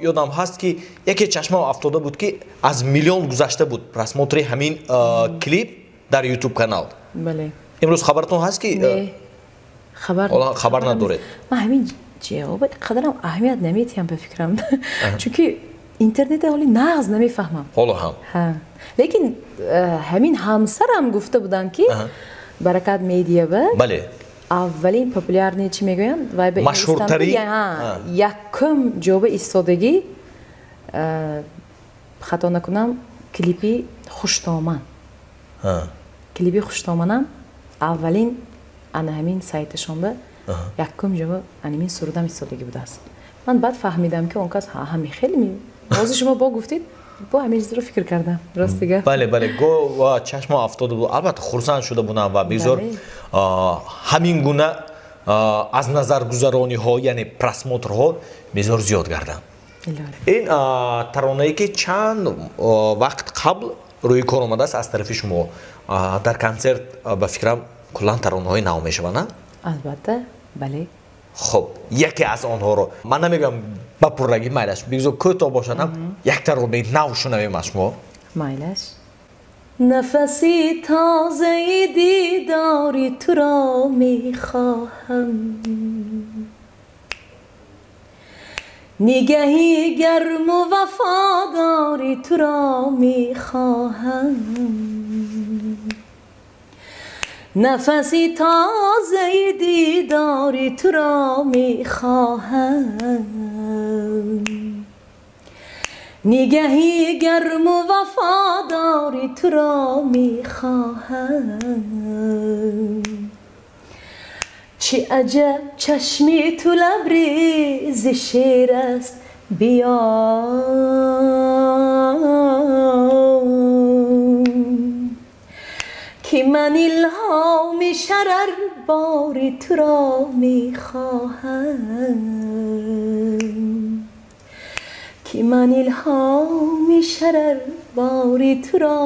ёдам ҳаст, ки яке чашмам афтода буд, ки аз миллион гузашта буд просмотри ҳамин клип дар Ютуб канал. Бале. Имрӯз хабаратон ҳаст, ки хабар? Хабар надоред? Ман ҳамин ҷавоба қадарам аҳамият наметиҳам, ба фикрам, чунки интернета ҳоли нағз намефаҳмам. Ҳоло ҳам? Лекин ҳамин ҳамсарам гуфта буданд, ки Баракат Медиа ба аввалин популярный, чӣ мегӯянд, вай ба машҳуртарин. Якум ҷоба истодагӣ, хато накунам, клипи «Хуштоман», клипи «Хуштоманам» аввалин ана ҳамин сайташон ба якум ҷоба анамин сурудам истодагӣ будааст. Ман баъд фаҳмидам, ки он кас ҳами хеле ҳозир шумо бо гуфтед, Бо ҳамин чизро фикр кардам, рости гап. Бале, бале, го чашмо афтода буд, албатта хурсанд шуда будам ва бигзор ҳамин гуна аз назаргузарониҳо, яъне просмотрҳо бигзор зиёд гарданд. Ин таронае ки чанд вақт қабл рӯи кор омадааст аз тарафи шумо, дар консерт ба фикрам куллан таронаҳои нав мешаванд, на? Албатта, бале. Хуб, яке аз онҳоро ман намегӯям ба пуррагӣ, майлаш, бигзор кӯтоҳ бошад ҳам, як таронаи нав шунавем аз шумо. Майлаш. Нафаси тозаи дидори туро мехоҳам, нигаҳи гарму вафодори туро мехоҳам, нафаси тозаи дидори туро мехоҳам, нигаҳи гарму вафодори туро мехоҳам. Чӣ аҷаб чашми ту лабрези шер аст, биё ки ман илҳоми шарарбори туро мехоҳам, ки ман илҳоми шарарбори туро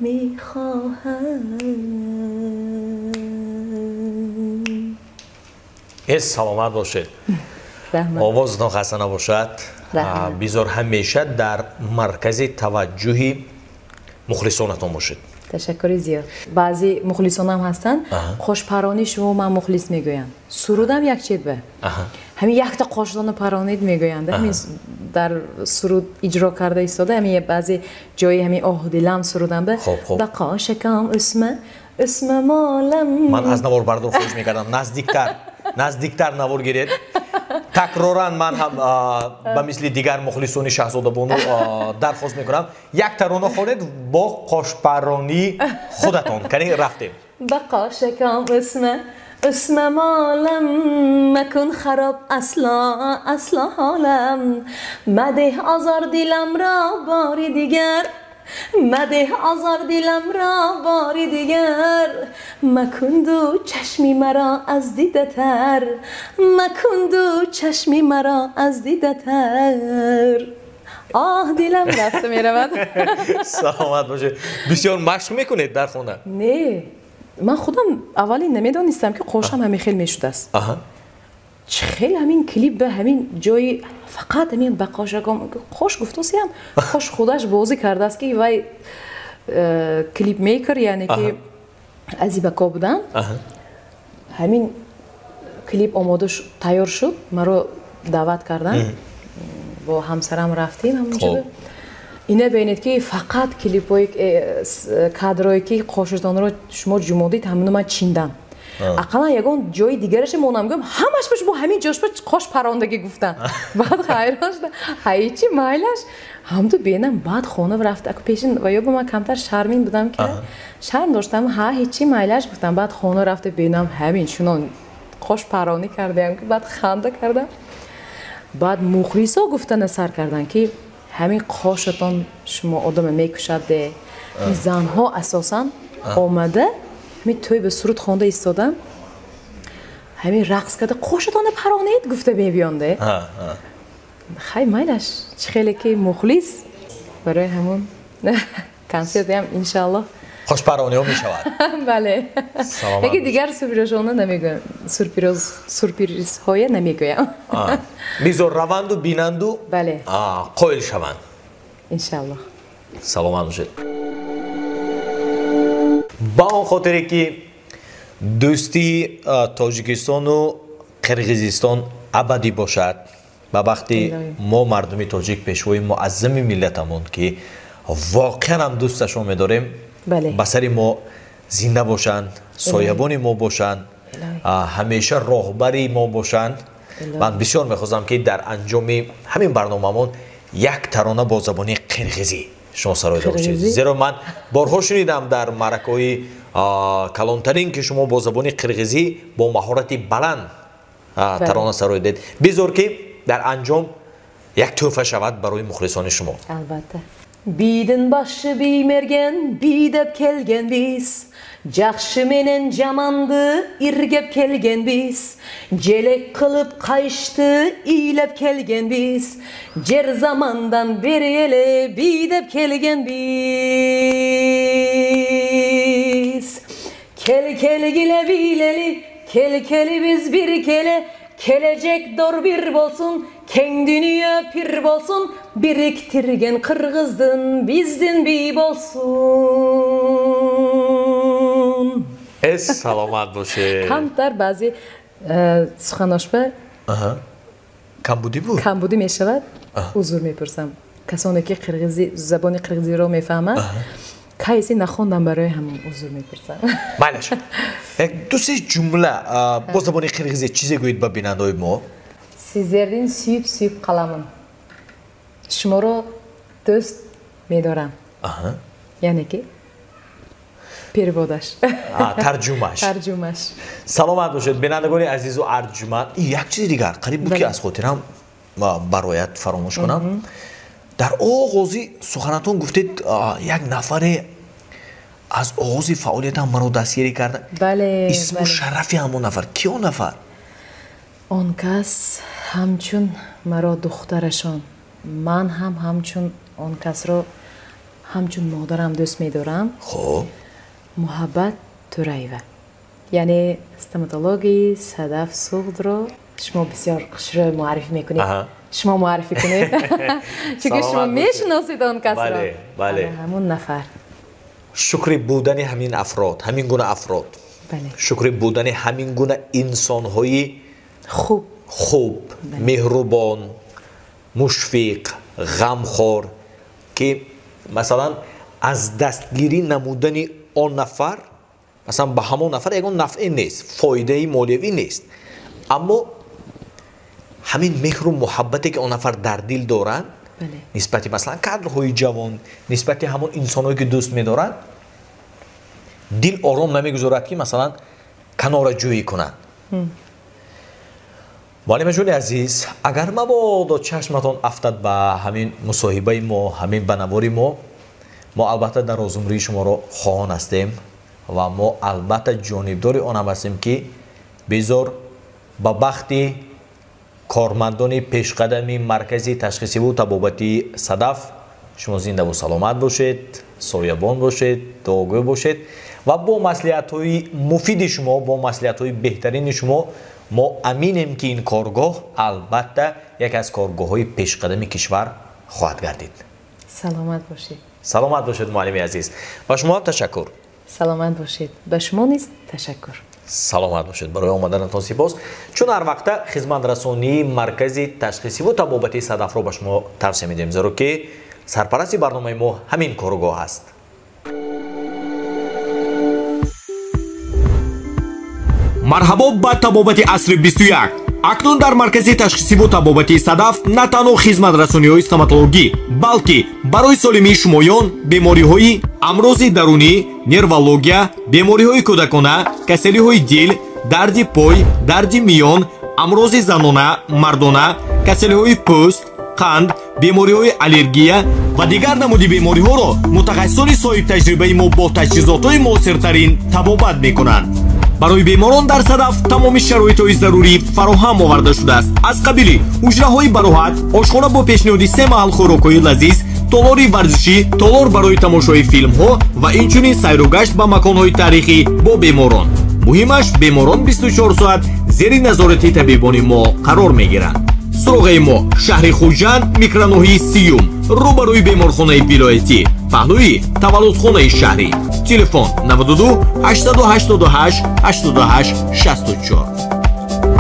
мехоҳам. Саломат бошед, овозатон хаста набошад, бизор ҳамеша дар маркази таваҷҷӯҳи мухлисонатон бошед. Ташаккури зиёд. Баъзе мухлисонам ҳастанд, қошпаронии шумо ман мухлис мегӯянд, сурудам як чет ба ҳамин якта қошдону паронид мегӯянд, ҳамин дар суруд иҷро карда истода, ҳамин баъзе ҷои ҳамин оҳ дилам сурудам ба да қошакам усма усма молам. Ман аз наворбардор хоҳиш мекардам наздиктар наздиктар навор гиред. Такроран ман ҳам ба мисли дигар мухлисони Шаҳзодабону дархост мекунам, як тарона хонед бо қошпаронии худатон. Кани рафтем. Ба қошакам усма усма молам, макун хароб асло асло ҳолам, мадеҳ озор диламро бори дигар, мадеҳ озор диламро бори дигар, макунду чашми маро аз дидатар, макунду чашми маро аз дидатар. Оҳ дилам рафта меравад. Саломат бошед. Бисёр машқ мекунед дар хона? Не, ман худам аввалин намедонистам ки қошам ҳамин хел мешудааст. Чӣ хел ҳамин клип ба ҳамин ҷои фақат ҳамин ба қошаком қош гуфтосиям, қош худаш бозӣ кардааст ки вай клипмейкер, яъне ки азибако буданд. Ҳамин клип омода тайёр шуд, маро даъват карданд, бо ҳамсарам рафтем ҳамонҷо. Ина бинед ки фақат клипҳои кадрое ки қошатонро шумо ҷумодид, ҳамоно ман чиндам. Ақаллан ягон ҷои дигараша монам гӯям, ҳамаш ба шумо ҳамин ҷош ба қош парондагӣ гуфтам. Баъд ҳайрон шудам, ҳайчи майлаш ҳамду бенам. Баъд хона рафта пешин ва ё ба ман камтар шармин будам ки шарм доштам, ҳа ҳечи майлаш гуфтам. Баъд хона рафта бенам ҳамин чунон қош паронӣ кардаям ки баъд ханда кардам. Баъд мухлисо гуфтана сар карданд ки ҳамин қошатон шумо одама мекушад де. Занҳо асосан омада ҳамин тӯй ба суруд хонда истодам, ҳамин рақс карда қошатонро паронед гуфта мебиёнде. Хай майлаш, чӣ хеле ки мухлис барои ҳамон консертам иншааллоҳ қошпарониҳо мешавад. Бале, яке дигар сюрпризҳоро намегӯям, сюрпризҳоя намегӯям. Бизор раванду бинанду бале қоил шаванд иншааллоҳ. Саломат бошед. Ба он хотире ки дӯстии Тоҷикистону Қирғизистон абадӣ бошад, ба бахти мо мардуми тоҷик, пешвои муаззами миллатамон ки воқеан ҳам дӯсташон медорем, ба сари мо зинда бошанд, соябони мо бошанд, ҳамеша роҳбари мо бошанд. Ман бисёр мехостам ки дар анҷоми ҳамин барномамон як тарона бо забони қирғизӣ шумо сароида бошед, зеро ман борҳо шунидам дар маъракаҳои калонтарин ки шумо бо забони қирғизӣ бо маҳорати баланд тарона сароидед. Бизор ки дар анҷом як тӯҳфа шавад барои мухлисони шумо. Албатта. Бийдин башы биймерген, бий деп келгенбиз. Жакшы менен жаманды иргеп келгенбиз. Желек кылып кайышты ийлеп келгенбиз. Жер замандан бери эле бий деп келгенбиз. Кел келгиле бийлели, кел келибиз бир келе. Келечек дор бир болсун, кең дүнүйө пир болсун, бириктирген кыргыздын биздин бий болсун. Эс саломат бошед. Камтар баъзе суханошба камбудӣ буд? Камбудӣ мешавад. Узр мепурсам. Касоне ки қирғизӣ забони қирғизиро мефаҳманд, кайси нахондам, барои ҳамон узр мепурсам. Майлаш. Як ду се ҷумла бо забони қирғизӣ чизе гӯед ба бинандаҳои мо. Сиздердин сүйүп сүйүп каламын. Шуморо дӯст медорам. Яъне ки переводаш. Тарҷумаш. Тарҷумаш. Саломат бошед, бинандагони азизу арҷуманд. Як чизи дигар қариб буд ки аз хотирам барояд, фаромӯш кунам. Дар оғози суханатон гуфтед, як нафаре аз оғози фаъолиятам маро дастгирӣ карда. Бале. Исму шарафи ҳамон нафар ки, он нафар? Он кас ҳамчун маро духтарашон, ман ҳам ҳамчун он касро ҳамчун модарам дӯст медорам. Хуб. Муҳаббат Тураева, яъне стоматологи Садаф Суғдро шумо бисёр хушрӯй муаррифӣ мекунед. Шумо муаррифӣ кунед, чунки шумо мешиносед он касро. Бале. Ҳамон нафар. Шукри будани ҳамин афрод, ҳамин гуна афрод, шукри будани ҳамин гуна инсонҳои хуб, хуб, меҳрубон, мушфиқ, ғамхор, ки масалан аз дастгирӣ намудани он нафар, масалан ба ҳамон нафар ягон нафъе нест, фоидаи молиявӣ нест, аммо ҳамин меҳру муҳаббате ки он нафар дар дил доранд нисбати масалан кадрҳои ҷавон, нисбати ҳамон инсонҳое ки дӯст медоранд, дил ором намегузорад ки масалан канораҷӯӣ кунанд. Муаллимаҷони азиз, агар мабодо чашматон афтад ба ҳамин мусоҳибаи мо, ҳамин ба навори мо, мо албатта дар розумрии шуморо хоҳон ҳастем ва мо албатта ҷонибдори он ҳам ҳастем ки безор ба бахти кормандони пешқадами маркази ташхисиву табобатии Садаф шумо зиндаву саломат бошед, соябон бошед, дуогӯ бошед ва бо маслиҳатҳои муфиди шумо, бо маслиҳатҳои беҳтарини шумо мо аминем ки ин коргоҳ албатта яке аз коргоҳҳои пешқадами кишвар хоҳад гардид. Саломат бошед. Саломат бошед, муаллими азиз. Ба шумо ҳам ташаккур. Саломат бошед. Ба шумо низ ташаккур. Саломат бошед. Барои омаданатон сипос. Чун ҳар вақта хизматрасонии маркази ташхисиву табобатии Садафро ба шумо тавсия медиҳем, зеро ки сарпарасти барномаи мо ҳамин коргоҳ аст. Марҳабо ба табобати асри 21. Акнун дар маркази ташхисиву табобатии Садаф на танҳо хизматрасониҳои стоматологӣ, балки барои солимии шумоён бемориҳои амрози дарунӣ, нервология, бемориҳои кӯдакона, касалиҳои дил, дарди пой, дарди миён, амрози занона, мардона, касалиҳои пӯст, қанд, бемориҳои аллергия ва дигар намуди бемориҳоро мутахассисони соҳибтаҷрибаи мо бо таҷҳизотҳои муосиртарин табобат мекунанд. Барои беморон дар Садаф тамоми шароитҳои зарурӣ фароҳам оварда шудааст, аз қабили ҳуҷраҳои бароҳат, ошхона бо пешниҳоди се маҳал хӯрокҳои лазиз, толори варзишӣ, толор барои тамошои филмҳо ва инчунин сайру гашт ба маконҳои таърихӣ бо беморон. Муҳимаш, беморон 24 соат зери назорати табибони мо қарор мегиранд. Суроғаи мо шаҳри Хуҷанд, микроноҳияи сиюм, рӯбарӯи беморхонаи вилоятӣ, паҳлӯи таваллудхонаи шаҳрӣ. Телефон 92 888 88 64.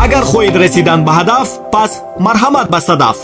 Агар хоҳед расидан ба ҳадаф, пас марҳамат ба Садаф.